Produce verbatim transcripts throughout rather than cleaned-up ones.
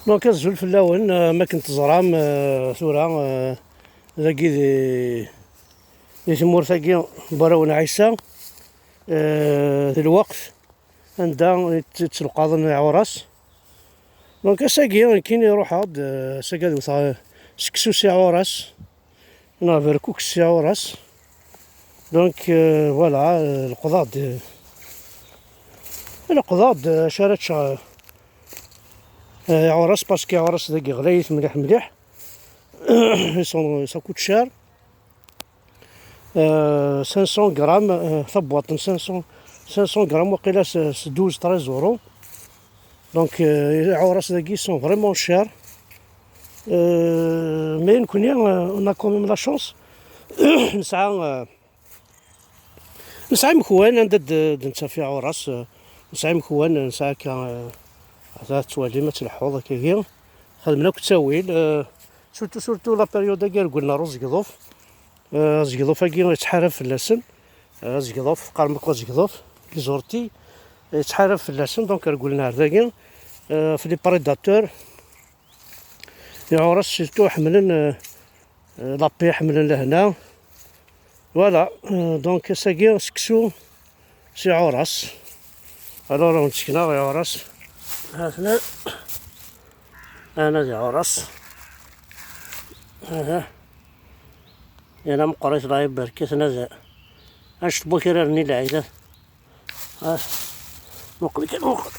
Donc, azul fell-awen, euh, ma akken teẓram, euh, tura, euh, dagi di, di tmurt-agi n warraw n Ɛisa, euh, d lweqt anda i tt-, ttleqaḍen iɛuras. Donc, ass-agi, nekkini ruḥeɣ-d, euh, ass-agi ad wteɣ, euh, seksu s iɛuras. Neɣ berkuk s iɛuras. Donc, euh, voilà, euh, leqḍeɣ-d, euh, leqḍeɣ-d, euh, acu ara ččeɣ, euh, euh, iɛuras, parce que iɛuras dagi ɣlayit mliḥ mliḥ. Ils sont, ça coûte cher. Euh, cinq cents grammes, euh, tabwaṭ n cinq cents, cinq cents grammes, waqila s, s douze, treize euros. Donc, euh, iɛuras dagi sont vraiment chers. Euh, mais nekkni, euh, on a quand même la chance. Nesɛa, euh, nesɛa imekwan anda d-, d-nettaf iɛuras, euh, nesɛa imekwan, nesɛa akka, euh, ata tettwalim ad tleḥḥuḍ akkagi. Xedmen akk ttawil, euh, surtout, surtout la période-agi, rgulna ɣer uzegḍuf. Euh, azegḍuf-agi yettḥarab fell-asen. Euh, azegḍuf, qqaren akk azegḍuf, les orties, yettḥarab fell-asen, donc rgulna ar dagi, euh, ɣef les prédateurs. Iɛuras surtout ḥemmlen, euh, euh, la paix, ḥemmlen lehna. Voilà, euh, donc ass-agi seksu s iɛuras. Alors, ur wen-tteknaɣ iɛuras. Ha-ten-a. Ana d iɛuras. Aha. Yana meqqrit la iberkat, ana d anect n wakraren i lɛidat. Ah. Muqel kan, muqel.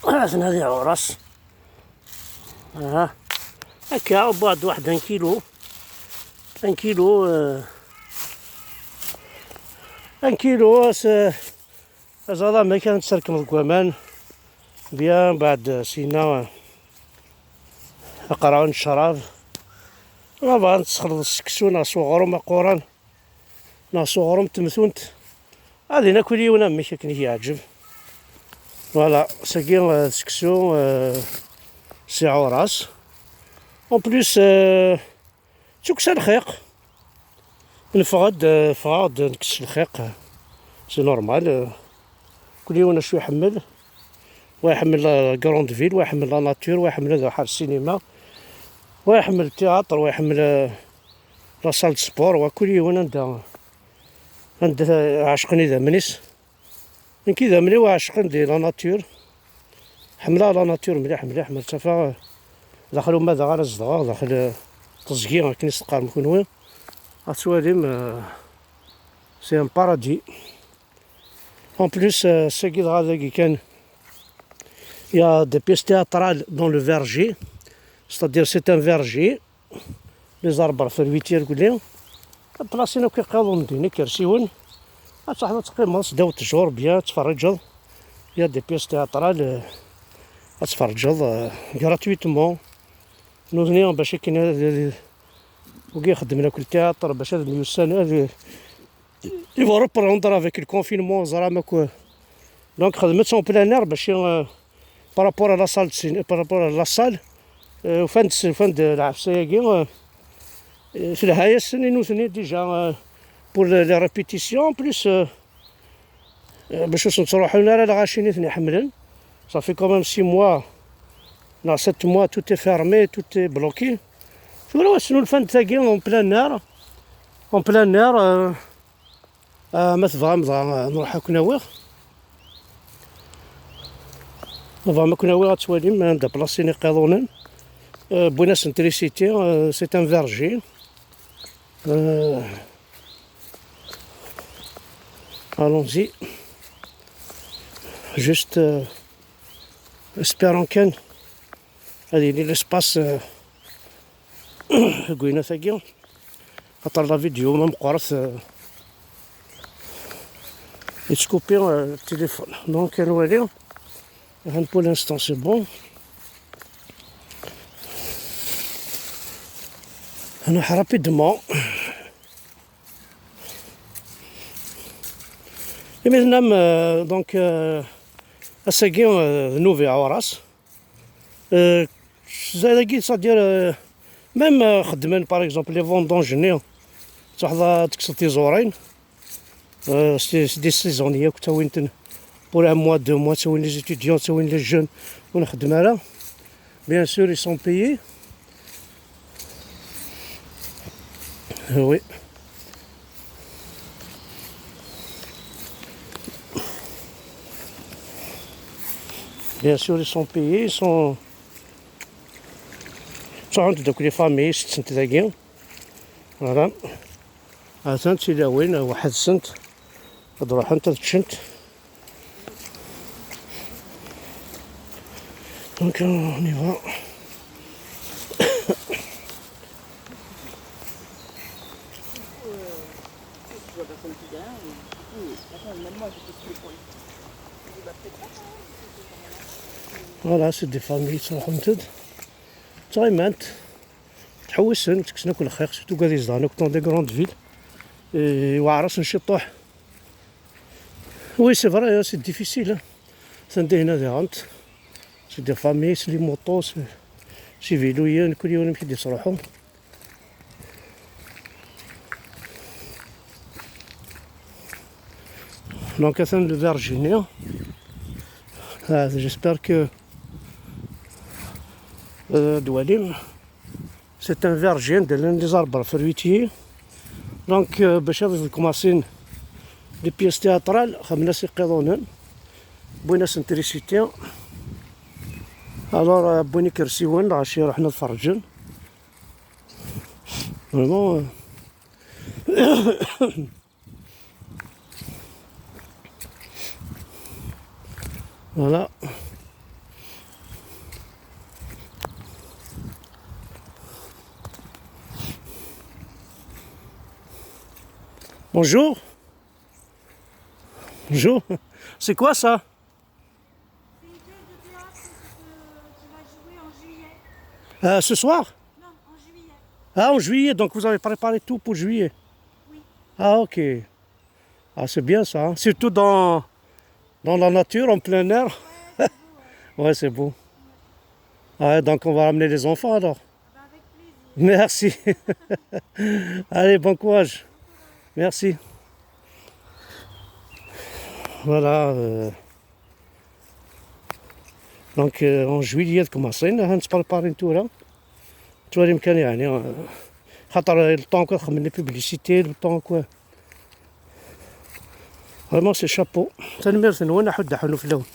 Ah, tnadi ɣur-s. Aha. Akka, wwiɣ-d waḥed un kilo. Un kilo, euh, un kilo, s-, aẓalam kan tserkem deg waman. Bien, mbeɛd, euh, sina, euh, aqerɛu n ccrab. Ma bɣan tesxelḍ seksu neɣ s uɣrum aquran. Neɣ s uɣrum n temtunt. Ad in akk yiwen amek akken i k-yeɛǧeb. Voilà, sagi, euh, d seksu, euh, s iɛuras. En plus, euh, d tukksa lxiq. Neffeɣ-d, euh, ffɣeɣ-d, nekkes lxiq. C'est normal, euh, kul yiwen acu iḥemmel. Wa iḥemmel la grande ville, wa iḥemmel la nature, wa iḥemmel ad iruḥ ar ssinima, wa iḥemmel théâtre, wa iḥemmel, euh, la salle de sport, wa kul yiwen anda, anda ɛecqen idammen-is. Nekk idammen-iw ɛecqen di la nature. Ḥemmleɣ la nature mliḥ, mliḥ, ma ttafeɣ, euh, daxel umadaɣ ara zedɣeɣ, daxel, euh, teẓgi, akken i s-teqqarem kunwi. Ad twalim, euh, c'est un paradis. En plus, euh, sagi dɣa dagi kan, il y a des pièces théâtrales dans le verger, c'est-à-dire c'est un verger, les arbres fervitiers, gulli. Plasin akk iqiḍunen din, ikersiwen. Ad taḥḍa teqqimeḍ sdaw ttjur, bien, ad tferrǧeḍ. Il y a des pièces théâtrales, euh, ad tferrǧeḍ, euh, gratuitement. Nutni bac akken ad, ad, wigi ixeddmen akk le théâtre, bac ad myussan, ad, ils vont reprendre avec le confinement, ẓram akk. Donc, xedmet en plein air, bac, euh, par rapport à la salle de ciné-, par rapport à la salle, euh, ufan-d, ufan-d lɛefsa-agi, euh, euh, telha-yasen i nutni déjà, euh, pour les, les répétitions, en plus, euh, euh, bac ur sen-ttruḥun ara lɣaci i ten-iḥemmlen. Ça fait quand même six mois, neɣ sept mois, tout est fermé, tout est bloqué. Tura ad snulfan-d tagi en plein air, en plein air, euh, Ah, ma tebɣam dɣa, ah, nruḥ ad ken-awiɣ. Ma tebɣam ad ken-awiɣ ad twalim anda plasin iqiḍunen. Euh, wwin-asen trisiti, euh, c'est un verger. Euh, allons-y. Juste, euh, espérons kan ad yili l'espace, euh, deg winat-agi. Xaṭer la vidéo ma meqqret, euh, yettkupi, euh, le téléphone. Donc, ad nwali. Ahan, pour l'instant, c'est bon. Ad nruḥ rapidement. Imi tennam, euh, donc, euh, ass-agi, euh, d nnuba iɛuras. Euh, zad-agi, c'est-à-dire, euh, même, euh, xeddmen, par exemple, les vendanges-nni, tṛuḥeḍ ad tekkseḍ tiẓurin, euh, c'est, c'est des saisonniers, akk ttawin-ten pour un mois, deux mois, ttawin les étudiants, ttawin les jeunes, ur nxeddem ara. Bien sûr, ils sont payés. Oui. Bien sûr, ils sont payés, ils sont... Ttruḥunt-d akk les familles, ttett-tent dagi. Voilà. Atan tilawin, weḥd-sent. Ad ruḥent ad ččent. Donc, on y va. Voilà, c'est des familles ttruḥunt-d. Ttɣimant. Ttḥewwisen, ttekksen akk lxiq, surtout wid izedɣen akk dans des grandes villes. Et weɛṛ-asen ciṭuḥ. Oui, c'est vrai, hein, c'est difficile, hein. Atan dihna diɣent. C'est des familles, c'est les motos, c'est, c'est vélo, il y a une... Donc, atan le verger-nni. Ah, j'espère que, euh, d-twalim. C'est un verger, anda llan les arbres fruitiers. Donc, euh, bac ad commencin les pièces théâtrales, xedmen-as iqiḍunen, wwin-asen trisiti. Alors, euh, wwin ikersiwen, lɣaci ruḥen ad ferrǧen. Vraiment, euh, Voilà. Bonjour. Bonjour. C'est quoi ça ? C'est une pièce de théâtre que, qui va jouer en juillet. Euh, ce soir ? Non, en juillet. Ah, en juillet, donc vous avez préparé tout pour juillet ? Oui. Ah, ok. Ah, c'est bien ça, hein. Surtout dans, dans la nature, en plein air. Ouais, c'est beau, ouais. Ouais, c'est beau. Ah, donc on va ramener les enfants alors. Ah bah, avec plaisir. Merci. Allez, bon courage. Merci. Voilà. Euh, donc, euh, en juillet, commencer, on se prépare une tour, hein. Ttwalim kan, yeɛni, euh, xaṭer le temps akk ad xedmen les publicités, le temps akk. Vraiment, c'est chapeau. Tanemmirt-nwen, aḥuddu aḥunnu fell-awen.